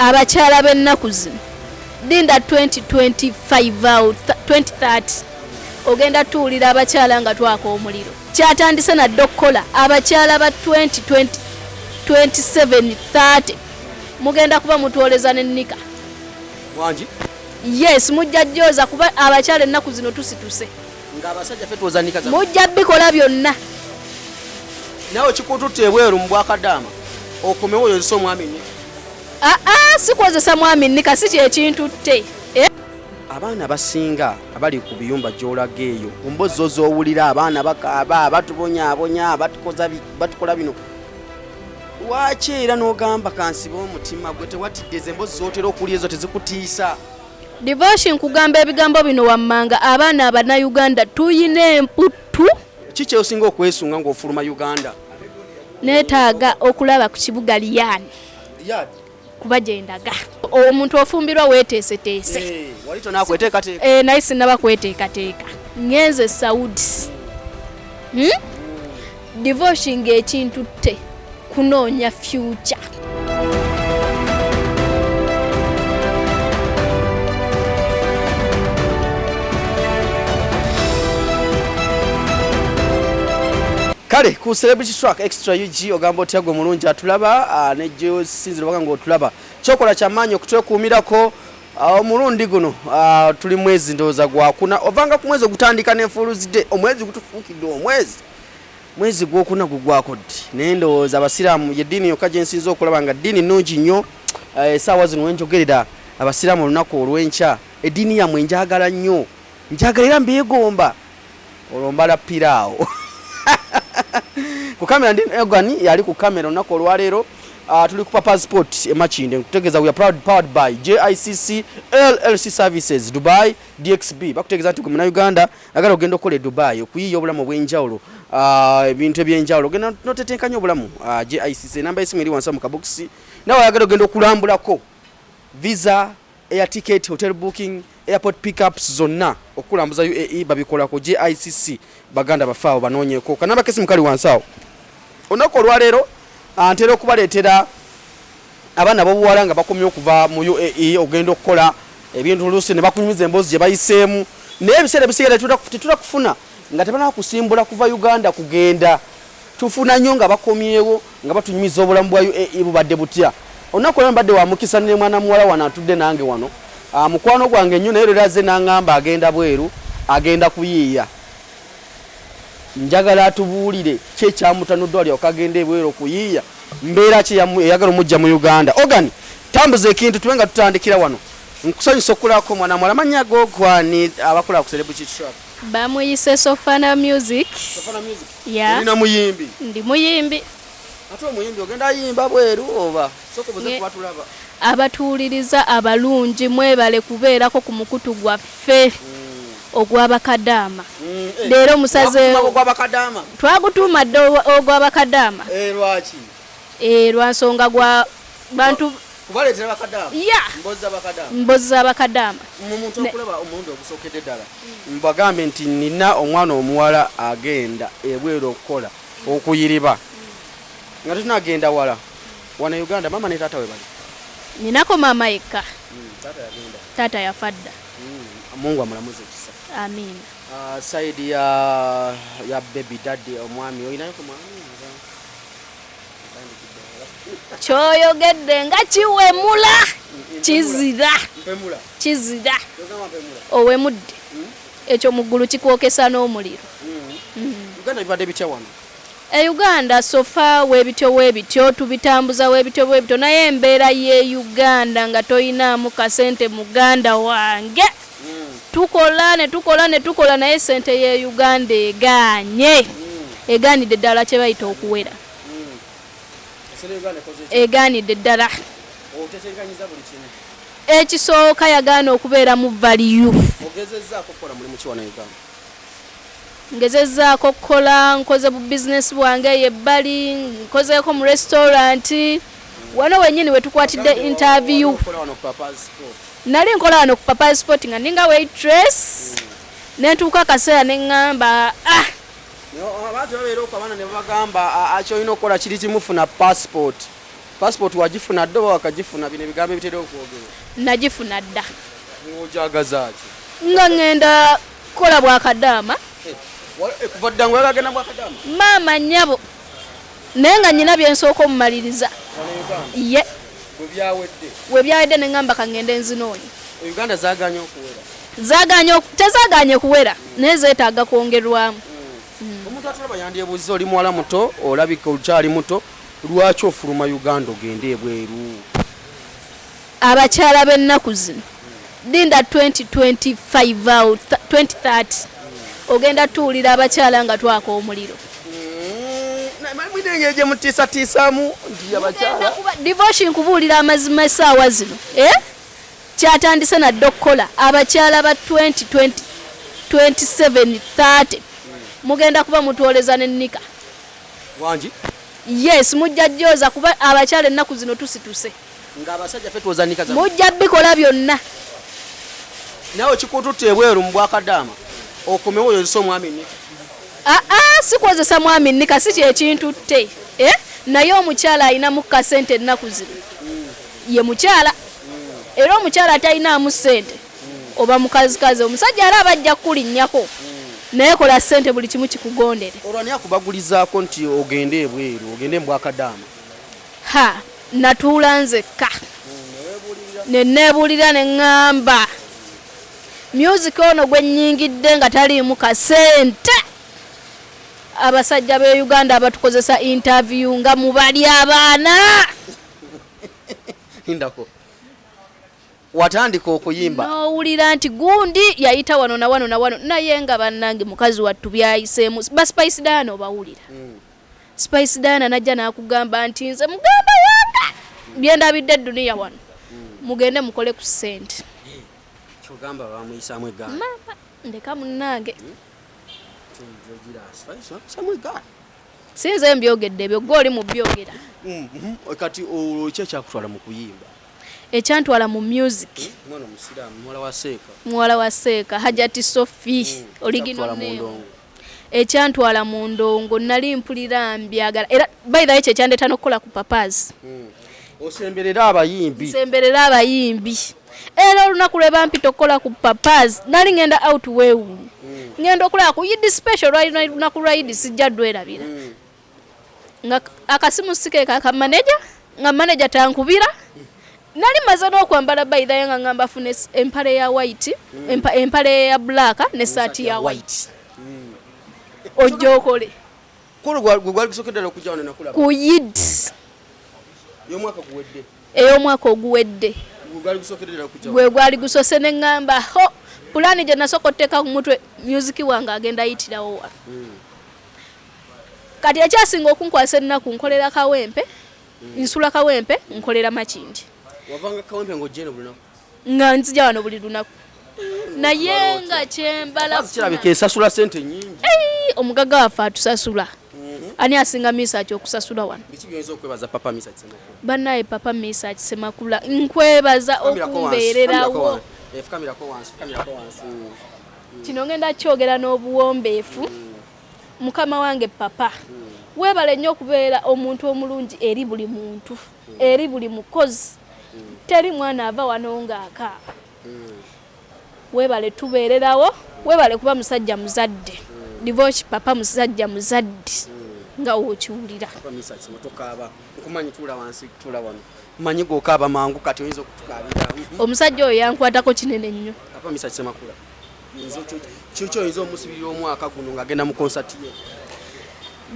Abakyala b'ennaku zino, linda 2025 awo 2030 ogenda tuwulira abakyala nga twaka omuliro. Kyatandise nadde okukola. Abakyala ba 2027 30 mugenda kuba mutwoleza n'ennika. Wangi? Yes, mujja jjoza kuba abakyala ennaku zino tusituse. Ng'abasajja ffe twoza nnika za Mujja bikola byonna. Naawe kikututte ebweru mu bwakadaama okomewo oyozesa omwami nnika? Aa, sikwozesa mwami nnika, si kyekintutte. Eh? Abaana abasinga abali ku biyumba gy'olaga eyo, ku mboozi zo z'owulira, abaana bakaaba, batubonyaabonya, batukola bino. Lwaki era n'ogamba kansibe omutima gwe tewatidde? Ezo emboozi z'otera okulya ezo tezikutiisa? Divoshi, nkugamba ebigambo bino wammanga, abaana Abannayuganda tuyina emputtu. Ki kyosinga okwesunga ng'ofuluma Uganda? Neetaaga okulaba ku kibuga Riyadh kuba gye ndaga. Omuntu ofumbirwa weeteeseteese. Eh, wali tonakweteekateeka? Eh, naye sinnaba kweteekateeka. Ngenze Saudi. Divoshi ng'ekintutte kunoonya future. Kale ku Celebrity Track Extra UG, ogamba otya gwe mulungi atulaba ne gyosinzira obanga ng'otulaba? Kyokola kyamaanyi okutwekuumirako omulundi guno. Tuli mwezi ndowooza gwakuna, ovanga ku mwezi ogutandika ne Fools Day, omwezi gutufuukidde omwezi, mwezi gwokuna gugwako ddi? Naye ndowooza abasiraamu ye ddiini yokka gye nsinza okulaba nga ddiini nnungi nnyo. Essaawa zino wenjogerera, abasiraamu olunaku olw'enkya, eddiini yammwe njagala nnyo, njagala era mbeegomba. Olwo mbala piraawo ku kamera, ndi Egan yali ku kamera. Olunaku olwaleero tuli ku Papa Sport e Makindye. Nkutegeeza we are proud, powered by JICC LLC Services Dubai DXB. Bakutegeeza nti gwe Munnayuganda agala ogenda okukola e Dubai, okuyiiya obulamu obw'enjawulo, ebintu ebyenjawulo, ogenda notetenkanya obulamu, JICC, enamba y'essimu eri wansi mu kabokisi. Nawe ayagala ogenda okulambulako, visa, air ticket, hotel booking, airport pickups, zonna okulambuza UAE babikolako JICC. Baganda baffe abo banoonyeeko kanamba kesimu kali wansi awo. Olunaku olwaleero ntera okubaleetera abaana b'obuwala nga bakomye okuva mu UAE ogenda okukola ebintu, oluusi ne bakunyumiza emboozi gye bayiseemu, naye ebiseera ebisinga tetula kufuna nga tebanaba kusimbula kuva Uganda kugenda. Tufuna nnyo nga bakomyewo nga batunyumiza obulamu bwa UAE bubadde butya. Olunaku olwo mbadde wa mukisa ne mwana muwala wano atudde nange wano, mukwano gwange nnyo, naye leero azze n'aŋŋamba agenda bweru, agenda kuyiiya. Njagala atubuulire ki ekyamutanudde alyoke agenda ebweru okuyiiya, mbeera ki eyagala omujja mu Uganda. Organ, tambuza ekintu tube nga tutandikira wano. Nkusanyusa okukulako omwana muwala. Amannya go gwani, abakola ku Celebrity Track? Bamuyise Sofana Music. Sofana Music. Yeah. Olina muyimbi? Ndi muyimbi. Ate omuyimbi ogenda ayimba bweru oba sokoboze kuba tulaba? Abatuwuliriza abalungi, mwebale kubeerako ku mukutu gwaffe ogw'abakadaama. Leero musazeewo. Ogw'abakadaama? Twagutuuma dda ogw'abakadaama. Eh, lwaki? Eh, lwa nsonga gwa bantu kubaleetera bakadaama. Ya. Mboozi z'abakadaama. Mboozi z'abakadaama. Mu muntu okulaba omulundi ogusookedde ddala, mbagambe nti nina omwana omuwala agenda ebweru okukola, okuyiriba. Nga tetunagenda wala, wano e Uganda maama ne taata we bali? Ninako maama yekka. Taata yagenda? Taata yafa dda. Mungu amulamuze ekisa. Amiina. Side ya baby daddy, omwami, olinayo ku mwami oba? Kyoyogedde nga kiwemula, kizira. Mpemula. Kizira. Togamba mpemula. Owemudde. Ekyo mu ggulu kikwokesa n'omuliro. Uganda bibadde bitya wano? E Uganda so far weebityo weebityo, tubitambuza weebityo weebityo, naye embeera y'e Uganda nga toyinaamu kasente, muganda wange. Tukola ne tukola ne tukola, naye sente y'e Uganda egaanye, egaanidde ddala kye bayita okuwera. Esente Uganda ekoze ki? Egaanidde ddala. Otetenkanyiza buli kimu. Ekisooka yagaana okubeera mu value. Ogezezzaako okukola mulimu ki wano e Uganda? Ngezezzaako okukola, nkoze bu bizinesi bwange eyo ebbali, nkozeeko mu restaurant wano wennyini we tukwatidde interview. Okola wano ku Papa's Sport? Nali nkola wano ku Papa's Sport nga ninga waitress, ne ntuuka akaseera ne ŋŋamba, ah. Abantu babeera okwo, abaana ne babagamba, kyolina okukola kiri kimu, funa passport. Passport wagifuna dda oba wakagifuna? Bino ebigambo ebitera okwogerwa. Nagifuna dda. Ng'ogyagaza ki? Nga ŋŋenda kukola bwakadaama. Kuva dda nga oyagala genda bwakadaama? Maama nnyabo, naye nga nnyina bye nsooka omumaliriza. Wano e Uganda? Ye. Bwe byawedde? We byawedde ne ŋŋamba ka ŋŋende nzinoonye. E Uganda zaagaanye okuwera? Zaagaanye, tezaagaanye kuwera, naye zeetaaga kwongerwamu. Omuntu atulaba yandyebuuzizza, oli muwala muto, olabika okyali muto, lwaki ofuluma Uganda ogende ebweru? Abakyala b'ennaku zino, linda 2025 awo 2030 ogenda tuwulira abakyala nga twaka omuliro. Mulina engeri gye mutiisatiisaamu nti abakyala. Divoshi, nkubuulira amazima, essaawa zino kyatandise nadde okukola. Abakyala ba 2027 30 mugenda kuba mutwoleza n'ennika. Wangi? Yes, mujja jjoza, kuba abakyala ennaku zino tusituse. Ng'abasajja ffe twoza nnika za Mujja bikola byonna. Nawe kikututte ebweru mu bwakadaama okomewo oyozesa omwami nnika? Aa, sikwozesa mwami nnika, si kyekintutte, eh? Naye omukyala alinamu kasente ennaku zino ye mukyala, era omukyala atalinaamu ssente oba mukazikazi, omusajja era abajja kukulinnyako. Naye kola ssente, buli kimu kikugondere. Olwo ani akubagulizaako nti ogende ebweru, ogende mu bwakadaama? Ha, natuula nzekka ne neebuulira ne ŋŋamba, music ono gwe nnyingidde nga taliimu kasente, abasajja b'e Uganda abatukozesa interview nga mubali abaana. Ndako watandika okuyimba. N'owulira nti gundi yayita wano na wano na wano, naye nga bannange mukazi wattu byayiseemu. Ba Spice Diana obawulira, Spice Diana najja n'akugamba nti nze muganda wange byendabidde eduniya wano, mugende mukole ku ssente. Kyogamba bamuyisaamu eggaali? Maama, ndeka munnange. Samu eggaali. Sinze mbyogedde ebyo, gwe oli mu byogera. Kati olwo ki ekyakutwala mu kuyimba? Ekyantwala mu music? Mwana omusiraamu, muwala wa seeka. Muwala wa seeka Hajati Sofi, original. Ekyakutwala mu Name. ndongo? Ekyantwala mu ndongo, nali mpulira mbyagala, era by the way kyekyandeeta n'okukola ku Papas. Osemberera abayimbi. Nsemberera abayimbi, era olunaku lwe bampita okukola ku Papas nali ngenda out weewuunye, ngenda okulaba ku Idi special, lwali lunaku lwa Idi, sijja dwerabira, nga akasimu sikeeka aka manager, nga manager tankubira. Nali maze n'okwambala, by the way, nga ngamba funa empale ya white, empale ya black n'essaati ya white, ojja okole. Kolo gwe gwali gusooka ddala okujja wano nakulaba. Ku Yid. Y'omwaka guwedde. Ey'omwaka oguwedde. Gwe gwali gusookera ddala okujja. Gwe gwali gusose, ne ŋŋamba ho pulaani gye nasooka otuteeka ku mutwe, music wange agenda ayitirawo wano. Kati ekyasinga okunkwasa ennaku, nkolera Kawempe, nsula Kawempe, nkolera Makindi. Wavanga Kawempe ng'ojja eno buli lunaku? Nga nzija wano buli lunaku, naye nga kyembala Kirabika esasula sente nyingi. Omugagga waffe atusasula. Ani asinga Misaki okusasula wano? Biki byoyinza okwebaza Papa Misaki Ssemakula? Bannaye, Papa Misaki Semakula, nkwebaza Fukamirako wansi, okumbeererawo. fukamirako wansi. Fukamirako wansi, fukamirako wansi. Kino ngenda kyogera n'obuwombeefu. Mukama wange papa, weebale nnyo okubeera omuntu omulungi eri buli muntu, eri buli mukozi. Teri mwana ava wano ng'akaaba. Weebale tubeererawo, weebale kuba musajja muzadde. Divoshi papa musajja muzadde nga wokiwulira. Papa Misaki, tokaaba, nkumanyi. Tuula wansi, tuula wano. Mmanyi gwokaaba mangu, kati oyinza okutukaabira. Omusajja oyo yankwatako kinene nnyo. Papa Misaki Ssemakula, kiki oyinza omusibirira omwaka guno ng'agenda mu konsati ye?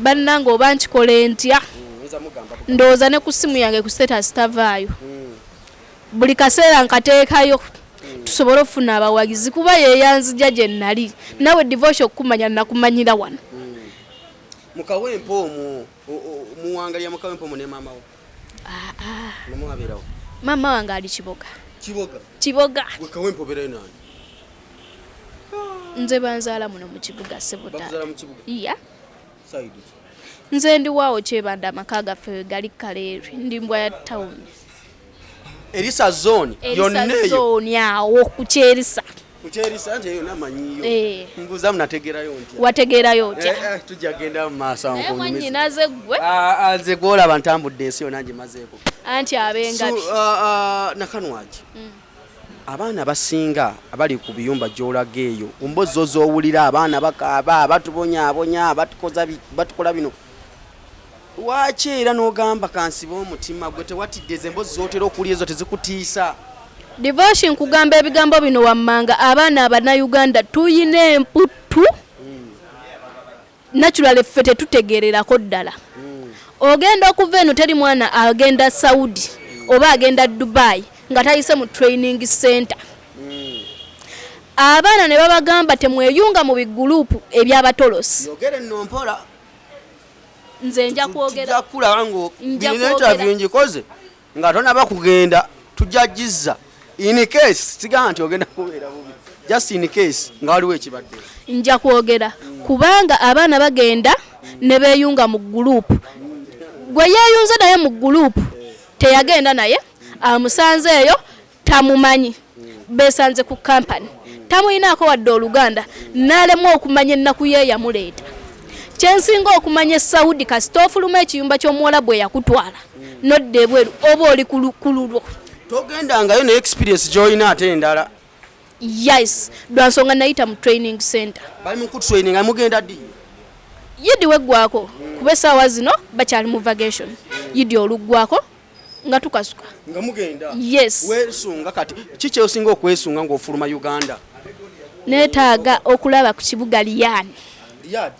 Bannange, oba nkikole ntya? Oyinza mugamba. Ndowooza ne ku ssimu yange ku status tavaayo, buli kaseera nkateekayo tusobole okufuna abawagizi, kuba yeyanzija gye nali. Nawe Divoshi, okukumanya nakumanyira wano. Mukawempe omwo muwangalira mukawempe omwo ne maama wo? Mama wabeerawo? Maama wange ali Kiboga. Kiboga? Kiboga. Gwe Kawempe obeerayo nani? Nze banzaala muno mu kibuga, sebota. Bakuzaala mu kibuga? Iya. Side ki? Nze ndi waawo Kyebanda, amaka gaffe we gali Kaleerwe. Ndi mbwa ya tawuni. Erisa Zone yonna Erisa eyo? Zone awo ku Kyerisa. Kukyerisa nti eyo namanyiyo. Eh. Mbuuza munategeerayo ntya? Wategeerayo otya? Eh, eh, tujja genda mu maaso awo Naye nkunyumize. mwannyinaze ggwe. Ah, ah, nze gwolaba ntambudde ensi yonna ngimazeeko. Anti ab'engabi. So, ah, ah, Nakanwagi, abaana abasinga abali ku biyumba gy'olaga eyo, ku mboozi zo z'owulira, abaana bakaaba, batubonyaabonya, batukola bino. Lwaki era n'ogamba kansibe omutima gwe tewatidde ezo emboozi z'otera okuwulira ezo tezikutiisa? Divoshi, nkugamba ebigambo bino wammanga, abaana Abannayuganda tuyina emputtu, naturally ffe tetutegeererako ddala. Ogenda okuva eno, teri mwana agenda Saudi oba agenda Dubai nga tayise mu training center. Abaana ne babagamba temweyunga mu bigulupu ebyabatolosi. Yogere nno mpola. Nze nja kwogera. Tujja kulaba ngo Nja bino kwogera. interview ngikoze nga tonaba kugenda, tujja gizza in case sigamba nti ogenda kubeera bubi, just in case nga waliwo ekibadde. Nja kwogera kubanga abaana bagenda ne beeyunga mu gurupu. Gwe yeeyunze naye mu gurupu teyagenda naye, amusanze eyo tamumanyi, beesanze ku kampani, tamuyinaako wadde oluganda, n'alemwa okumanya ennaku ye yamuleeta. Kyensinga okumanya e Saudi, kasita ofuluma ekiyumba ky'omuwala bwe yakutwala nodda ebweru, oba oli ku lulwo. Togendangayo ne experience gy'olina ate endala. Yes, lwansonga nayita mu training center. Bali mu kutraininga, mugenda ddi? Yidi weggwako, kuba essaawa zino bakyali mu vacation. Yidi oluggwako nga tukasuka. Nga mugenda? Yes. Weesunga kati ki kyosinga okwesunga ng'ofuluma Uganda? Neetaaga okulaba ku kibuga Riyadh. Riyadh?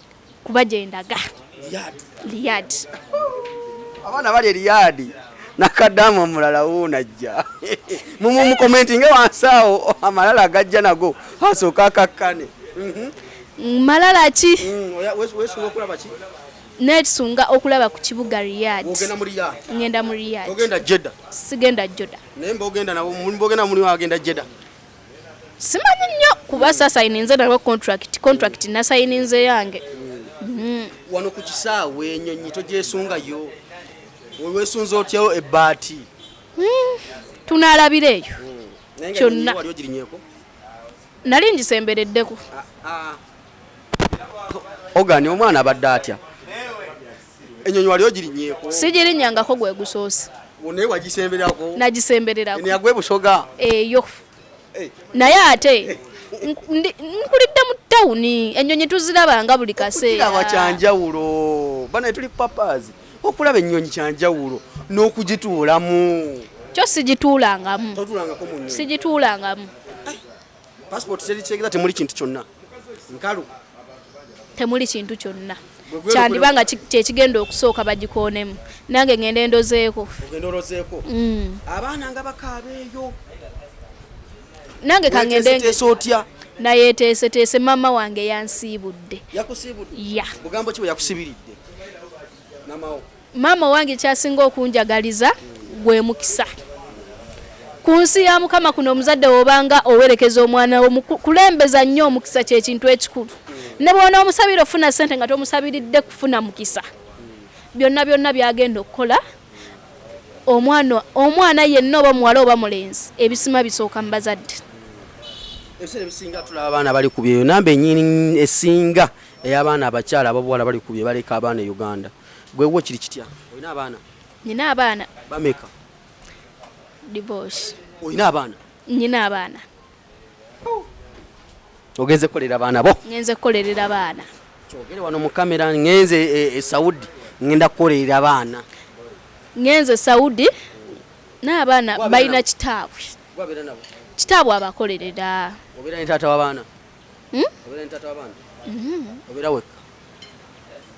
Kuba gye ndaga. Riyadh. Riyadh. Abaana bali e Riyadh, nakaddamu omulala wuunajja mumukomentinge wansi awo amalala agajja nago asooka akakkane. Malala ki? Weesunga okulaba ki? Neesunga okulaba ku kibuga Riyadh. Ogenda mu Riyadh? Ngenda mu Riyadh. Ogenda Jeddah? Sigenda Jeddah. Naye mbogenda nabo, mbogenda mulimu agenda Jeddah. Simanyi nnyo kuba sasayininze nabo contract nasayininze yange. Wano ku kisaawe ennyonyi togyesungayo, weesunze otya ebbaati? Tunaalabira eyo. Naye nga Kyonna. ennyonyi wali ogirinyeeko? Nali ngisembereddeko. Ogani omwana abadde atya? Ennyonyi wali ogirinyeeko? Sigirinnyangako, gwe gusoose. Naye wagisembererako? Nagisembererako. Eno yagwa ebusoga? Eyo. Eh. Naye ate nkulidde mu tawuni, ennyonyi tuzirabanga buli kaseera. Okugiraba kyanjawulo, banaye tuli papazi. Okulaba ennyonyi kyanjawulo n'okugituulamu. Kyo sigituulangamu. Totuulangako mu nnyonyi? Sigituulangamu. Passport teri kyegeza, temuli kintu kyonna, nkalu? Temuli kintu kyonna. Gwe Kyandiba nga kyekigenda okusooka bagikoonemu, nange ngende endozeeko. Ogenda olozeeko. Abaana nga bakaaba eyo. Nange kangende. Weeteeseteese otya? Nayeteeseteese, maama wange yansiibudde. Yakusiibudde? Ya. Bugambo ki bwe yakusibiridde namawo? Maama wange kyasinga okunjagaliza gwe mukisa ku nsi ya Mukama kuno. Omuzadde wobanga owerekeza omwana wo, kulembeza nnyo omukisa, kyekintu ekikulu. Ne bwona omusabira ofuna sente nga tomusabiridde kufuna mukisa, byonna byonna byagenda okukola omwana yenna, oba muwala oba mulenzi, ebisima bisooka mu bazadde. Ebiseera ebisinga tulaba abaana bali ku byeyo, namba enyini esinga ey'abaana abakyala ababuwala bali ku bye, baleka abaana e Uganda. Gwewo kiri kitya? Olina abaana? Nina abaana. Bameka? Divorce. Olina abaana? Nina abaana. Ogenze kukolera abaana bo? Ngenze kukolerera baana. Kyogere wano mu kamera, ngenze e Saudi, ngenda kukolerera abaana. Ngenze Saudi n'abaana. Wabeera Balina nabo? kitaabwe. Wabeera nabo? Kitaabwe abakolerera. Obeera ne taata w'abaana? Hmm? Obeera ne taata w'abaana? Obeera wekka?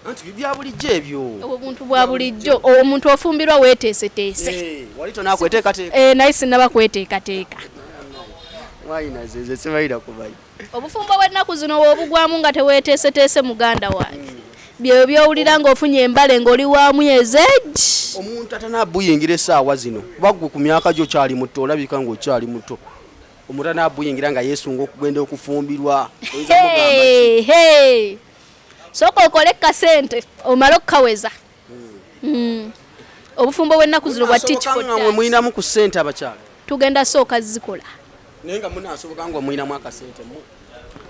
Anti bya bulijjo ebyo. Obuntu bwa bulijjo, omuntu ofumbirwa weeteeseteese. Eh, wali tonakweteekateeka? Eh, naye sinnaba kweteekateeka. Wayina ze sibayira kubayi. Obufumbo bw'ennaku zino woobugwamu nga teweeteeseteese, muganda wange, byebyo byowulira ng'ofunye embale ng'oli wa mwezi egi. Omuntu atanabuyingira essaawa zino, kuba gwe ku myaka gyo kyali muto, olabika ng'okyali muto, omuntu atanabuyingira nga yeesunga okugenda okufumbirwa, oyinza kumugamba ki? Hey, hey. Sooka okole kasente omale okukaweza. Obufumbo bw'ennaku zino bwa tit for Nga mwe tat. mulinamu ku ssente abakyala. Tugenda sooka zikola. Naye nga munaasoboka nga omulinamu akasente mu.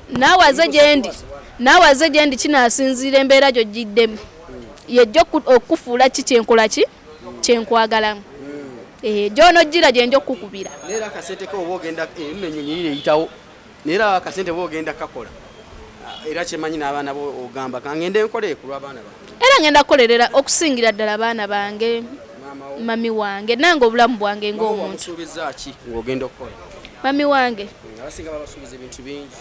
Naawe aze gyendi, naawe aze gyendi, kinaasinziira embeera gy'ojjiddemu yejja okukufuula ki kyenkola ki kyenkwagalamu. Gy'onojjira gye nja okukukubira. Naye era akasente ko oba ogenda nno ennyonyi yiri eyitawo, naye era akasente oba ogenda kakola, era kyemanyi n'abaana bo ogamba kangende nkole ku lw'abaana bange. Era ngenda kukolerera okusingira ddala abaana bange, mami wange, nange obulamu bwange ng'omuntu. Wamusuubiza ki ng'ogenda okukola? Mami wange. Abasinga babasuubiza ebintu bingi.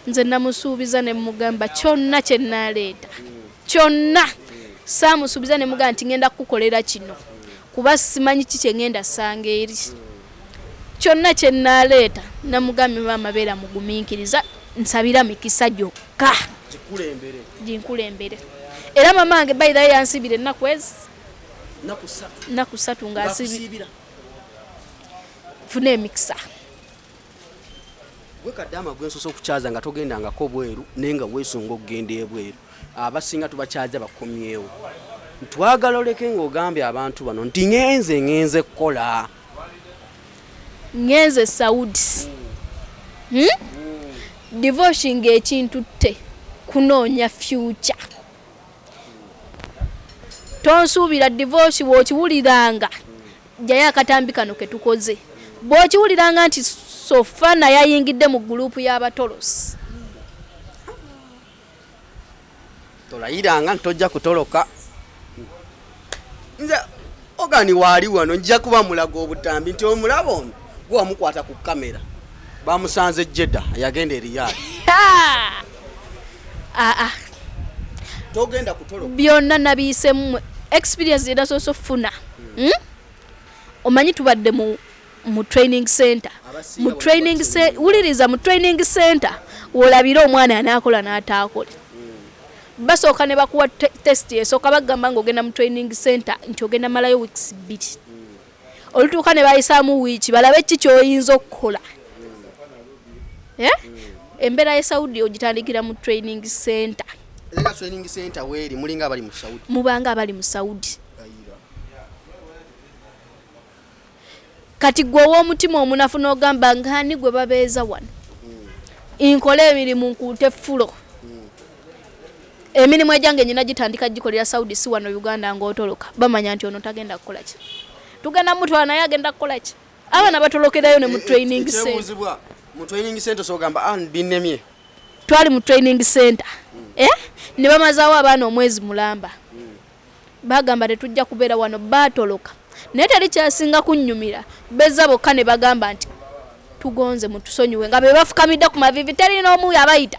Nze namusuubiza ne mugamba kyonna kye nnaaleeta, kyonna. Saamusuubiza ne mugamba nti ngenda kukukolera kino, kuba simanyi ki kye ngenda ssanga eri. Kyonna kye nnaaleeta namugambye maama beera mugumiikiriza, nsabira mikisa gyokka. Gikulembere. Ginkulembere. Era maama wange by the way yansiibira ennaku ezi. Nnaku ssatu ng'asiibira. Nfune emikisa. Gwe kadaama gwe nsoose okukyaza nga togendangako bweru naye nga weesunga okugenda ebweru. Abasinga tubakyaza bakomyewo. Twagala oleke ng'ogambye abantu bano nti ngenze ngenze kukola. Ngenze Saudi. Divorce ng'ekintutte kunoonya future. Tonsuubira divorce bw'okiwuliranga jjayo akatambi kano ke tukoze. Bw'okiwuliranga nti Sofana yayingidde mu guluupu y'abatolosi. Tolayiranga nti tojja kutoloka. Nze ogani waali wano nja kuba mulaga obutambi nti omulaba ono gwe wamukwata ku kamera. Bamusanze Jeddah yagenda e Riyadh. Togenda kutoloka. Byonna nabiyisemu experience gye nasoose okufuna. Omanyi tubadde mu training center. Mu training wuliriza mu training center w'olabira omwana anaakola n'ataakole. Basooka ne bakuwa test esooka bagamba ng'ogenda mu training center nti ogenda malayo weeks 2. Olutuuka ne bayisaamu wiiki balabe ki ky'oyinza okukola. Embeera ye Saudi ogitandikira mu training center. Era training center weeri mulinga abali mu Saudi. Mubanga abali mu Saudi. Kati gwe ow'omutima omunafu n'ogamba ng'ani gwe babeeza wano. Nkole emirimu nkuute ffulo. Emirimu egyange nyina gitandika gikolera Saudi si wano Uganda ng'otoloka. Bamanya nti ono tagenda kukola ki. Tugenda mutwala naye agenda kukola ki. Abaana batolokerayo ne mu training center. Ekyebuuzibwa mu training center osogamba binnemye. Twali mu training center. Ne bamazaawo abaana omwezi mulamba. Bagamba tetujja kubeera wano, baatoloka. Naye teri kyasinga kunnyumira, bezza bokka ne bagamba nti tugonze mutusonyiwe, nga be bafukamidde ku maviivi teri n'omu abayita.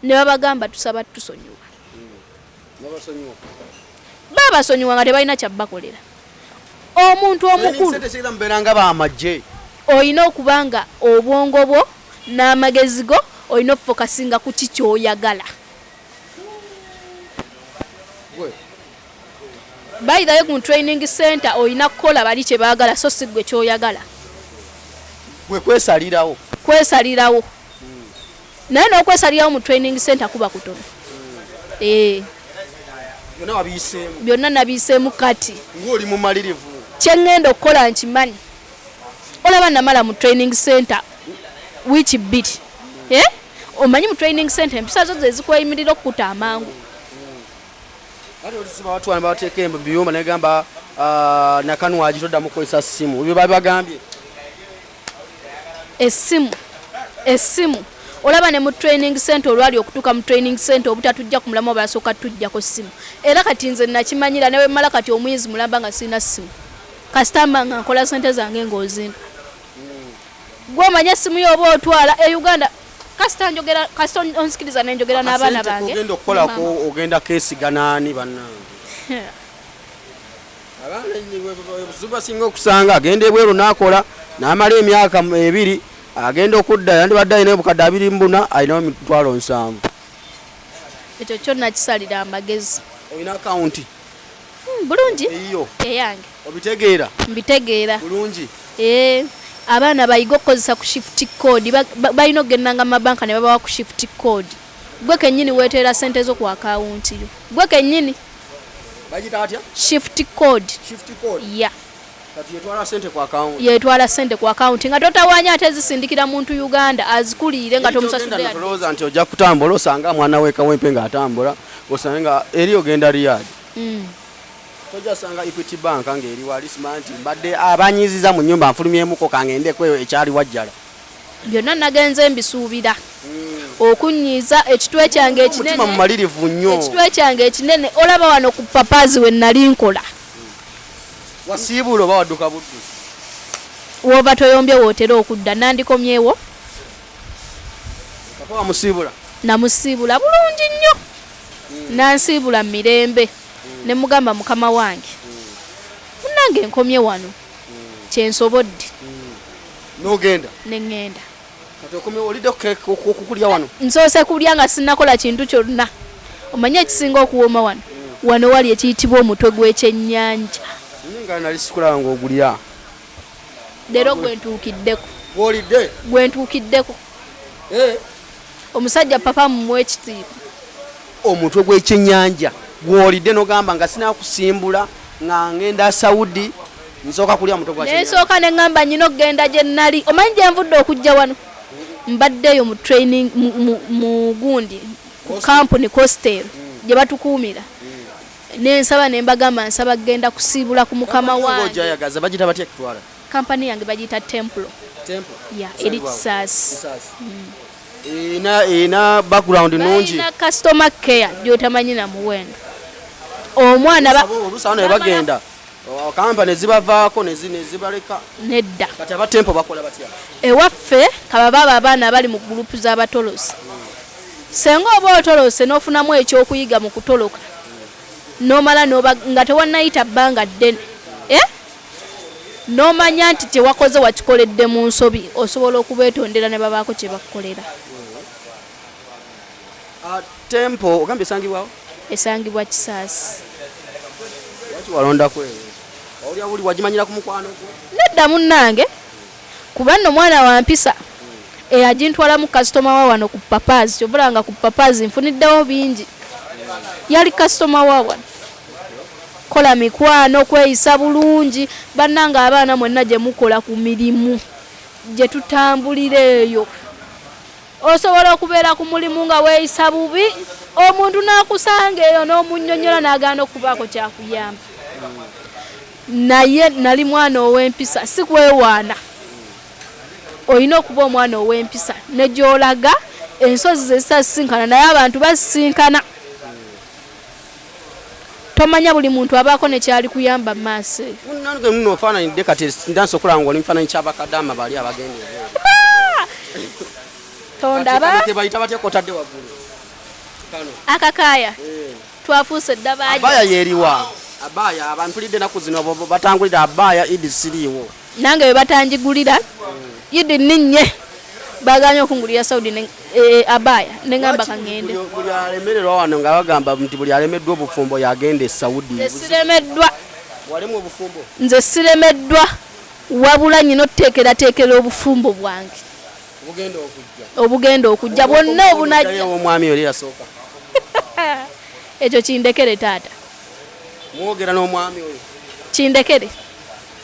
Ne babagamba tusaba tusonyiwa. Babasonyiwa nga tebalina kya bakolera. Omuntu omukulu olina okuba nga obwongo bwo n'amagezi go olina okufokasinga ku ki ky'oyagala. By the way, mu training center olina kukola bali kye baagala so si ggwe ky'oyagala. Gwe kwesalirawo. Kwesalirawo. Naye n'okwesalirawo mu training center kuba kutono. Byonna wabiyiseemu. Byonna nabiyiseemu kati. Ng'oli mumalirivu. Kye ŋŋenda okukola nkimanyi. Olaba namala mu training center wiiki 2. Omanyi mu training center empisa zo ze zikweyimirira okukuta amangu. Ate oluusi babatwala ne babateeka mu biyumba ne bagamba, Nakanwagi toddamu kukozesa ssimu. Ebyo babagambye. Essimu, essimu. Olaba ne mu training center olwali okutuuka mu training center obutatujja ku mulamwa basooka tujjako ssimu. Era kati nze nakimanyira ne bwe mmala kati omwezi mulamba nga sirina ssimu. Kasita mba nga nkola ssente zange ng'ozimpa. Gwe omanya essimu yo oba otwala e Uganda. Kasita njogera, kasita onzikiriza ne njogera n'abaana bange. Ogenda okukolako ogenda keesiga n'ani bannange? Abaana obuzibu basinga okusanga agenda ebweru n'akola n'amala emyaka 2 agenda okudda yandibadde alina obukadde 24 alinawo emitwalo 70. Ekyo kyo nakisalira amagezi. Olina akawunti? Bulungi. Eyiyo. Eyange. Obitegeera? Mbitegeera. Bulungi. Abaana bayiga okukozesa ku shift code. Balina okugendanga mu mabanka ne babawa ku shift code. Gwe kennyini weeteera ssente zo ku akawunti yo. Gwe kennyini. Bagiyita batya? Shift code. Shift code. Yeah. Kati yetwala sente ku account. Yetwala sente ku account nga totawanya, ate zisindikira muntu Uganda azikuliire nga tomusasudde yadde. Tolowooza nti ojja kutambula osanga mwana we Kawempe ng'atambula, osange nga eri ogenda Riyadh. Tojja sanga Equity Bank ng'eri wali, sima nti mbadde abanyiziza mu nnyumba, nfulumyemuko kangendeko eyo ekyali wajjala. Byonna nagenze mbisuubira okunyiiza ekitwe kyange Omutima ekinene. Mumalirivu nnyo. Ekitwe kyange ekinene, olaba wano ku Papazi we nali nkola. Wasiibuula oba wadduka buddusi? Woova toyombye wootera okudda, nandikomyewo. Papa wamusiibula? Namusiibula bulungi nnyo, nansiibula mu mirembe, ne mugamba, "Mukama wange, munnange, nkomye wano kyensobodde." N'ogenda? Ne ŋŋenda. Kati okomye, olidde kukulya wano? Nsoose kulya nga sinnakola kintu kyonna. Omanye ekisinga okuwooma wano, wano wali ekiyitibwa omutwe gw'ekyennyanja. Naye nga nali sikulaba ng'ogulya. Leero gwe ntuukiddeko. Gwolidde? Gwe ntuukiddeko. Omusajja papa mumuwa ekitiibwa. Omutwe gw'ekyennyanja gwolidde, n'ogamba nga sinakusimbula nga ngenda Saudi, nsooka kulya mutwe gwa kyennyanja. Nensooka ne ŋŋamba nyina okugenda gye nali. Omanyi gye nvudde okujja wano? Mbaddeeyo mu training mu gundi ku kampuni hostel gye batukuumira, nensaba ne mbagamba nsaba kugenda kusiibula ku mukama wange. Ojayagaza bagita batya ekutwala? Kampani yange bagiyita Templo. Temple. Ya, eri Kisaasi. Ina background nungi. Balina customer care gyotamanyi na muwendo. Omwana Oluusi awo ne bagenda kampani zibavaako nezibaleka. Nedda. Kati aba Temple bakola batya? Ewaffe kababa abaana abali mu gurupu z'abatolosi, senga oba otolose n'ofunamu ekyokuyiga mu kutoloka, n'omala n'oba nga tewannayita bbanga ddene, eh? N'omanya nti kyewakoze wakikoledde mu nsobi, osobola okubeetondera ne babaako kye bakukolera. Ah, Temple ogambye esangibwawo? Esangibwa Kisaasi. Lwaki walondako eyo? Wawulira buli wagimanyira ku mukwano gwo? Nedda munnange, kuba nno mwana wa mpisa, eyagintwalamu kasitoma wa wano ku Papazi. Kyovula nga ku Papazi nfuniddewo bingi, yali kasitoma wa wano. Kola mikwano, kweyisa bulungi. Bannange abaana mwenna gye mukola ku mirimu gye tutambulira eyo, osobola okubeera ku mulimu nga weeyisa bubi, omuntu n'akusanga eyo n'omunnyonnyola n'agaana okubaako kyakuyamba. Naye nali mwana ow'empisa, si kwewaana. Olina okuba omwana ow'empisa ne gy'olaga. Ensozi ze zisasinkana, naye abantu basisinkana. Tomanya, buli muntu abaako nekyali kuyamba mu maaso eyo. Munnange muno ofaananidde kati ndansi okulaba nga oli mufaananyi ky'abakadaama bali abagenda ebweru. Tondaba. Kati bayita batya kotadde waggulu kano? Akakaaya twafuuse dda Abaya baaja. Yeriwa abaya? Abampulidde ennaku zino batangulira abaya, idi siriiwo. Nange bwe batanjigulira idi nninnye, baganye okungulira Saudi ne, abaya, neŋŋamba kaŋŋende. Buli alemererwa wano nga bagamba nti buli alemeddwa obufumbo yagenda e Saudi. Nze siremeddwa. Walimu obufumbo? Nze siremeddwa, wabula nyina otuteekerateekera obufumbo bwange. Obugenda okujja. Obugenda okujja bwonna obunajja. Omwami oli yasooka? Ekyo kindekere taata. Mwogera n'omwami oyo? Kindekere.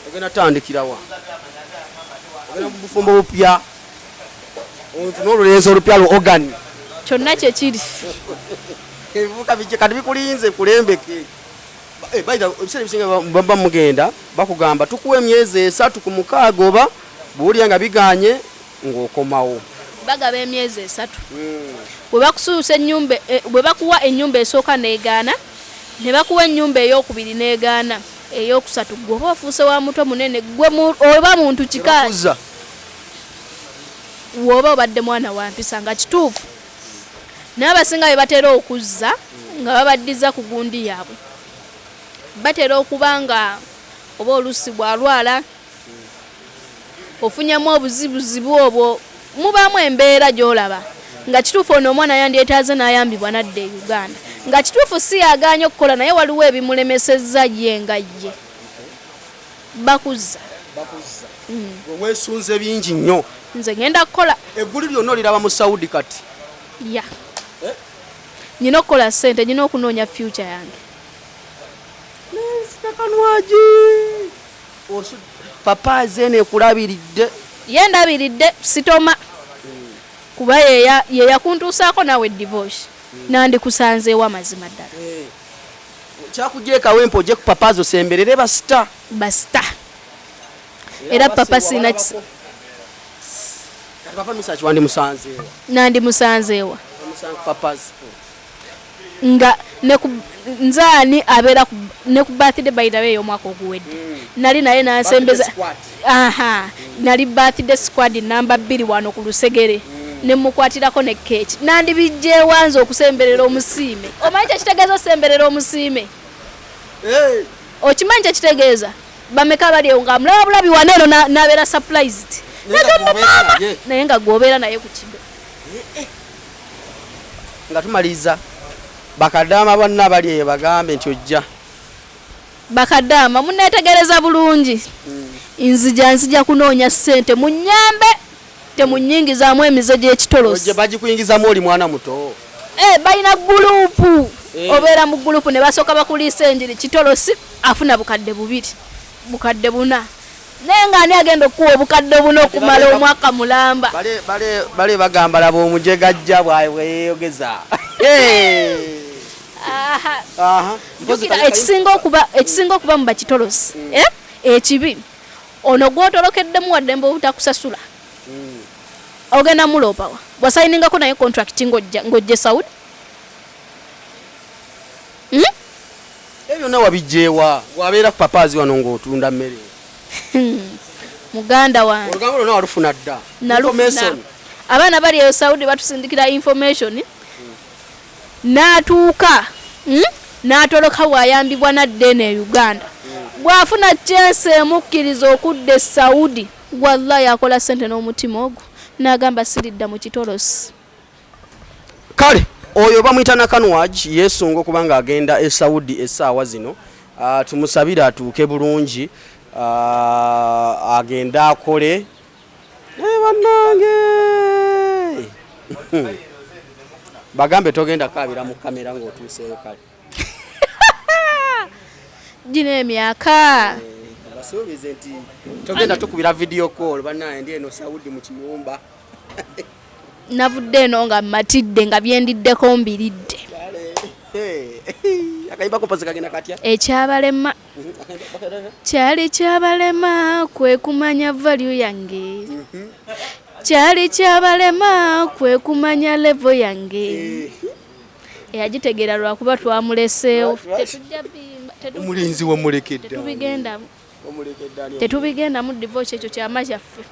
Ogenda tutandikirawa? Ogenda mu bufumbo bupya, ofune olulenzi olupya lu organi? Kyonna kyekiri. Ebivuka bijje kati bikulinze kulembeke. By the way, ebiseera ebisinga baba mugenda bakugamba tukuwa emyezi 3 ku 6, oba bw'owulira nga biganye ng'okomawo. Bagaba emyezi 3. Bwe bakusuusa ennyumba, bwe bakuwa ennyumba esooka n'egaana, ne bakuwa ennyumba eyokubiri n'egaana, eyokusatu gwe oba ofuuse wa mutwe munene, gwe oba muntu kika. Bakuza. Woba obadde mwana wa mpisa nga kituufu, naye abasinga be batera okuzza nga babaddiza ku gundi yaabwe, batera okuba nga oba oluusi bw'alwala ofunyamu obuzibuzibu obwo, mubaamu embeera gy'olaba nga kituufu ono omwana yandyetaaze n'ayambibwa nadda e Uganda, nga kituufu si yagaanye okukola, naye waliwo ebimulemesezza ye nga ye bakuzza. Bakuzza. Gwe weesunze bingi nnyo. Nze ngenda kukola. Eggulu lyonna oliraba mu Saudi kati? Ya, nyina okukola ssente, nyina okunoonya future yange. Kanwagi. Papa zene ekulabiridde. Ye ndabiridde sitoma. Kuba ye yakuntuusaako naawe divorce. Nandikusanzeewo amazima ddala. Kyakugye Kawempe ojje ku Papazo osemberere basita. Basita. Era papa sina kati papa Misach wandimusanzeewa. Nandimusanzeewa. Nga ne ku nzaani abeera ne ku birthday by the way ey'omwaka oguwedde. Nali naye nansembeza. Aha, nali birthday squad namba 2 wano ku lusegere. Ne mukwatirako ne cake. Nandibijje wanze okusemberera omusiime. Omanyi kye kitegeeza osemberera omusiime? Okimanyi kye kitegeeza? Bameka bali eyo nga mulaba bulabi wano eno n'abeera surprised. Nagamba maama naye nga gw'obeera naye ku kido. Nga tumaliriza bakadaama bonna bali eyo bagambe nti ojja. Bakadaama munneetegereza bulungi. Nzija kunoonya ssente munnyambe temunnyingizaamu emize gy'ekitolosi. Ojja bagikuyingizamu oli mwana muto. Balina gulupu. Obeera mu gulupu ne basooka bakuliisa enjiri kitolosi afuna bukadde 2 bukadde 4. Naye nga ani agenda okuwa obukadde buno okumala omwaka mulamba? Bale bagamba laba omujegajja bwe yeeyogeza. Ekisinga okuba mu bakitolosi ekibi ono gw'otolokeddemu waddembe obutakusasula. Ogenda muloopawa wasayiningako naye contract ng'ojje Saudi. Ebyo byonna wabijjeewa wabeera ku Papazi wano ng'otunda mmere. Muganda wange. Olugambo lwonna walufuna dda. Nalufuna. Abaana bali eyo Saudi batusindikira information. N'atuuka n'atoloka bw'ayambibwa n'adda eno e Uganda. Bw'afuna chance emukkiriza okudda e Saudi, wallahi akola ssente n'omutima ogwo n'agamba siridda mu kitolosi. Kale oyo bamuyita Nakanwagi yeesunga okuba ng'agenda e Saudi essaawa zino. Tumusabire atuuke bulungi, agende akole. Bannange bagambe togenda kaabira mu kamera ng'otuuseeyo. Kale gino emyaka basuubize nti togenda tukubira video call bannange ndi eno Saudi mu kiyumba. Navudde eno nga mmatidde nga byendiddeko mbiridde. Akayimba kopozi kagenda katya? Ekyabalema kyali kyabalema kwe kumanya value yange. Kyali kyabalema kwe kumanya level yange. Eyagitegeera lwakuba twamuleseewo. Omulenzi wamulekedde. Tetubigendamu. Tetubigendamu divorce ekyo kyama kyaffe.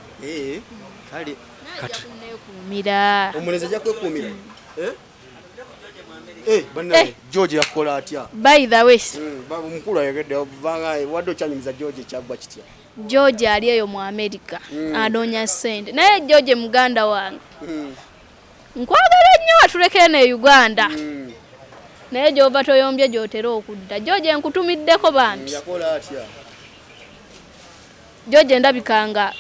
Kale kati kunekuumira. Omulenzi ajja kwekuumira. Bannange George yakola atya? By the way, omukulu ayogedde wadde okyanyumiza George kyaggwa kitya? George ali eyo mu America anoonya ssente. Naye George muganda wange. Nkwagala nnyo watuleka eno e Uganda. Naye gy'ova toyombye gy'otera okudda. George nkutumiddeko bambi. Yakola atya? George ndabika nga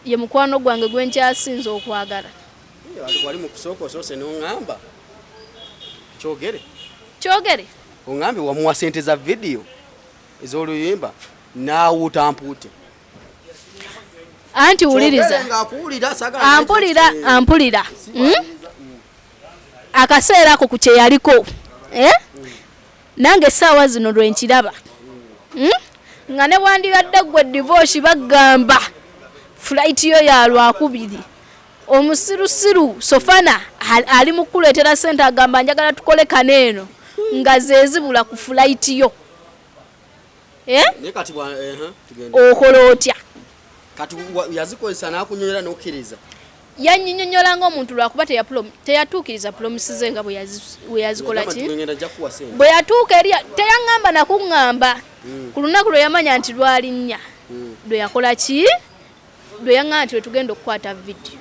ye mukwano gwange gwe nkyasinze okwagala. Wali mu kusooka osoose n'oŋŋamba. Kyogere. Kyogere. Oŋŋambe wamuwa ssente za vidiyo ez'oluyimba n'awuuta mpuute. Anti wuliriza. Ampulira, ampulira. Akaseera ako ku kye yaliko. Nange essaawa zino lwe nkiraba. Nga ne bwandibadde ggwe divorce bagamba flight yo ya Lwakubiri. Omusirusiru Sofana ali mu kukuleetera ssente agamba njagala tukole kano eno nga ze zibula ku flight yo. Okola otya? Kati yazikozesa n'akunnyonnyola n'okkiriza. Yannyonnyola ng'omuntu lwakuba teyatuukiriza promise ze nga bwe yazikola ki? Bwe yatuuka eri teyaŋŋamba na kuŋŋamba. Ku lunaku lwe yamanya nti lwali nnya lwe yakola ki? Lwe yaŋŋamba nti lwe tugenda okukwata vidiyo.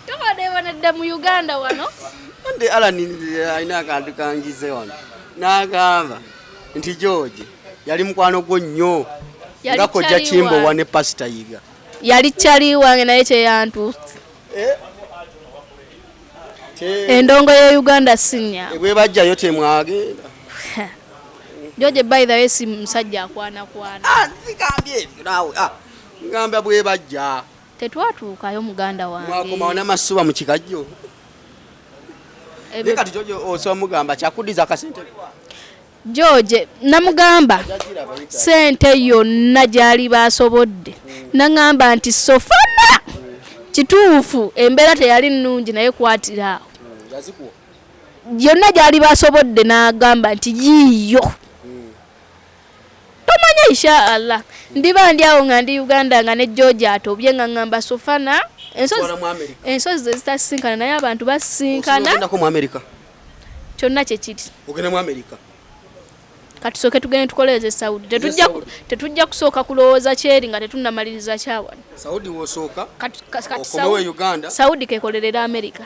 Tobadde mu Uganda wano. Ande Alan alina akantu kangize wano. N'agamba nti George yali mukwano gwo nnyo. Nga kojja Kimbowa ne Pastor Yiga. Yali kyali wange naye kyeyantuuse. Endongo ye Uganda si nnyangu. Bwe bajjayo temwagenda. George, by the way, si musajja akwanakwana. Ah, zigambye ebyo naawe. Ah, ngamba bwe bajja. Tetwatuukayo, muganda wange. Mwakomawo n'amasuba mu kikajjo. Naye kati George osobola mugamba kyakuddiza akasente? George namugamba sente yonna gyali basobodde, naŋŋamba nti, "Sofana, kituufu embeera teyali nnungi, naye kwatira awo." Yazikuwa? Yonna gyali basobodde, n'agamba nti yiiyo. Tomanya, insha Allah ndiba ndi awo nga ndi Uganda nga ne George atobye nga ŋŋamba, "Sofana, ensozi Twala mu America. Ensozi zezitasisinkana, naye abantu basisinkana. Ogendako mu America? Kyonna kyekiri. Ogenda mu America? Katusooke tugende tukoleeze Saudi. Saudi. Tetujja kusooka kulowooza kyeri nga tetunnamaliriza kyawano. Saudi wosooka? Kati Okomewo e Uganda. Saudi kekolerera America.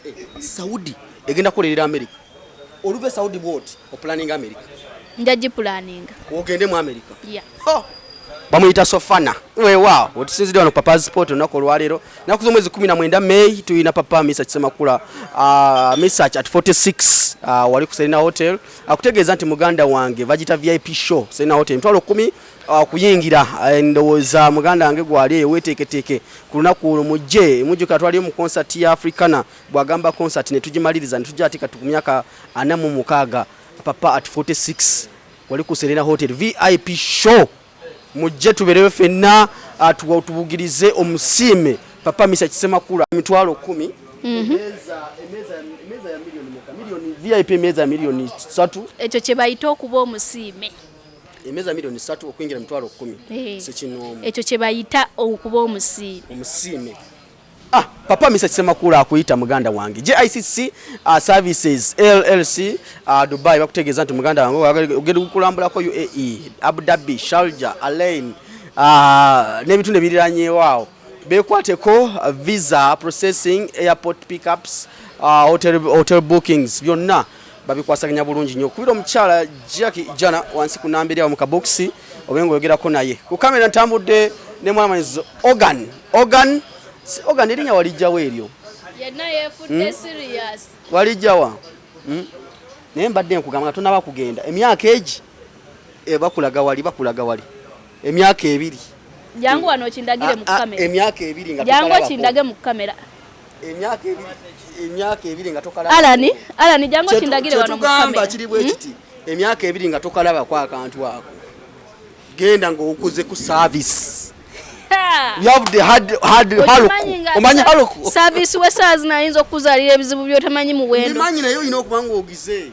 Eh, Saudi egenda kukolerera America. Oluva e Saudi bwoti oplanning America? Nja gipulaninga. Ogende mu America? Yeah. Oh! Bamuyita Sofana. Weewaawo, wetusinzidde wano Papa Sport olunaku olwaleero, naku z'omwezi 19 May, tulina Papa Misa Kisemakula, Misach at 46, wali ku Serena Hotel. Akutegeeza nti muganda wange bagita VIP show, Serena Hotel, 10,000 kuyingira. Ndowooza muganda wange gwali eyo, weteeketeeke ku lunaku olwo mujje. Mujjuka twaliyo mu concert ya Africana, bwagamba concert ne tugimaliriza ne tujja ate kati ku myaka 46. Papa at 46 wali ku Serena Hotel, VIP show. Mujje tubereyo ffenna, tubugirize omusiime Papa Misa Kisemakula. 10,000. Emmeeza ya miliyoni meka? Miliyoni, VIP emmeeza ya miliyoni 3. Ekyo kye bayita okuba omusiime. Emmeeza ya miliyoni 3, okuyingira 10,000. Eh. Sekinoomu. Ekyo kye bayita okuba omusiime. Omusiime. Ah, Papa Misa Kisemakula akuyita muganda wange. JICC Services LLC, Dubai, bakutegeeza nti muganda wange ogenda kukulambulako UAE, Abu Dhabi, Sharjah, Al Ain, n'ebitundu ebiriranyeewo awo. Beekwateko, visa processing, airport pickups, hotel bookings, byonna babikwasaganya bulungi nnyo. Kubira omukyala Jackie Jana wansi ku namba eri awo mu kabokisi obe ng'oyogerako naye. Ku kamera ntambudde ne mwana Organ. Organ, Organ, erinnya walijjawo eryo? Yenna yeefudde serious. Walijjawa? Naye mbadde nkugamba nga tonaba kugenda, emyaka egi, bakulaga wali, bakulaga wali emyaka 2. Jangu wano okindagire mu Ah, ah, kamera. Emyaka 2 nga Jangu tokalabako. okindage mu kamera. Emyaka 2, emyaka 2 nga tokalaba. Alani, Alani, jangu okindagire wano mu Kyetugamba kamera. kiri bwe kiti: emyaka 2 nga tokalabako akantu ako, genda ng'okuze ku service. Ha! You have the hard hard haluku. Okimanyi nga Omanyi haluku? Service we saa zino ayinza okukuzaalira ebizibu by'otamanyi muwendo. Ndimanyi, naye olina okuba ng'ogize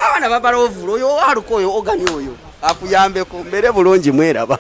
abaana babala ovula oyo haluku, oyo ogani oyo akuyambeko mbeere bulungi. Mweraba.